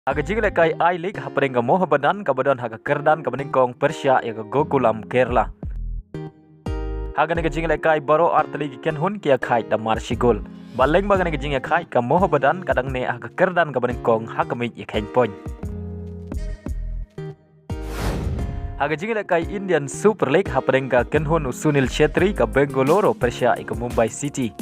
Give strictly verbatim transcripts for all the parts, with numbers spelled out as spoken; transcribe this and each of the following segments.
Ha ka jinglehkai I-League hapdeng ka Mohammedan kaba don ha ka kyrdan kaba nyngkong pyrshah ïa ka Gokulam Kerala. Ha kane ka jinglehkai baroh artylli ki kynhun ki ïakhaid da mar shi gol. Bad lyngba kane ka jingïakhaid ka Mohammedan ka dang neh ha ka kyrdan kaba nyngkong ha ka miej ïakheiñ point. Ha ka jinglehkai Indian Super League hapdeng ka kynhun u Sunil Chhetri ka Bengaluru pyrshah ïa ka Mumbai City.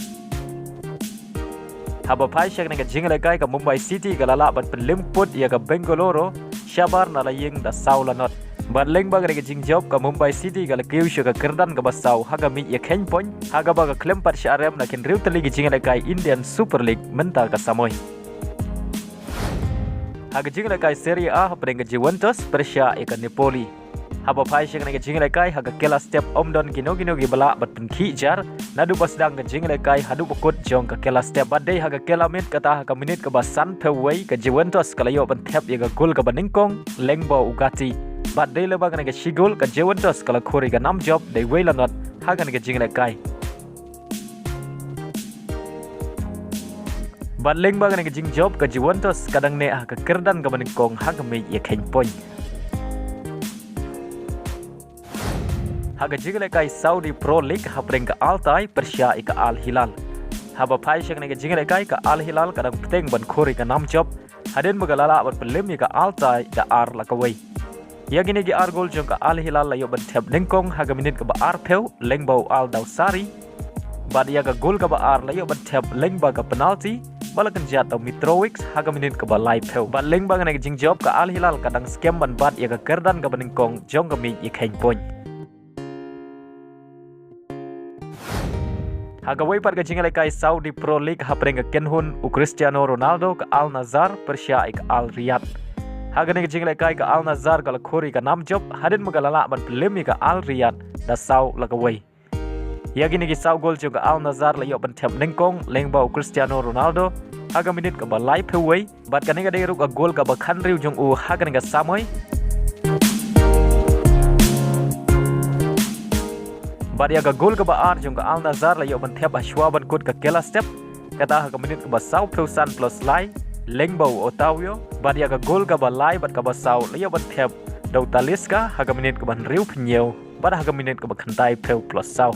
Haba phai sha kane ka jinglehkai ka Mumbai City ka la lah ban pynlymput ïa ka Bengaluru shabar na la ïing da saw la not. Bad lyngba kane ka jingjop ka Mumbai City ka la kiew sha ka kyrdan kaba saw ha ka miej ïakheiñ point ha kaba ka khlem pat shah rem na ki hynriew tylli ki jinglehkai Indian Super League mynta ka samoi. Ha ka jinglehkai Serie A hapdeng ka Juventus pyrshah ïa ka Napoli. Haba phai sha kane ka jinglehkai ha ka kylla step ym don kino kino kiba lah ban pynkhih jar naduh ba sdang ka jinglehkai haduh ba kut jong ka kylla step. Bad dei ha ka kylla miet kata ha ka minit kaba sanphew wei ka Juventus ka la ïoh ban thep ïa ka gol kaba nyngkong lyngba u Gatti. Bad dei lyngba kane ka shi gol ka Juventus ka la khur ïa ka nam jop da wei la not ha kane ka jinglehkai. Bad lyngba kane ka jingjop ka Juventus ka dang neh ha ka kyrdan kaba nyngkong ha ka miej ïakheiñ point. Ha ka jinglehkai Saudi Pro League hapdeng ka Al Ittihad pyrshah ïa ka Al Hilal. Haba phai sha kane ka jinglehkai ka Al Hilal ka dang bteng ban khur ïa ka nam jop hadien ba ka la lah ban pynlem ïa ka Al Ittihad da ar la kawei. Ïa kine ki ar gol jong ka Al Hilal la ïoh ban thep nyngkong ha ka minit kaba arphew lyngba u Al Dawsari. Bad ïa ka gol kaba ar la ïoh ban thep lyngba ka penalti ba la kynjat da u Mitrovic ha ka minit kaba laiphew. Bad lyngba kane ka jingjop ka Al Hilal ka dang skhem ban bat ïa ka kyrdan kaba nyngkong jong ka miej ïakheiñ point. Ha kawei pat ka jinglehkai Saudi Pro League hapdeng ka kynhun u Cristiano Ronaldo ka Al Nassr pyrshah ïa ka Al Riyadh. Ha kane ka jinglehkai ka Al Nassr ka la khur ïa ka nam jop hadien ba ka la lah ban pynlem ïa ka Al Riyadh da saw la kawei. Ïa kine ki saw gol jong ka Al Nassr la ïoh ban thep nyngkong lyngba u Cristiano Ronaldo ha ka minit kaba laiphew wei. Bad kane ka dei ruh ka gol kaba khathynriew jong u ha kane ka samoi. Bad ïa ka gol kaba ar jong ka Al Nassr la ïoh ban thep ha shuwa ban kut ka kylla step, kata ha ka minit kaba sawphew san plus lai lyngba u Otavio. Bad ïa ka gol kaba lai bad kaba saw la ïoh ban thep da u Talisca ha ka minit kaba hynriewphew hynñiew bad ha ka minit kaba khyndaiphew plus saw.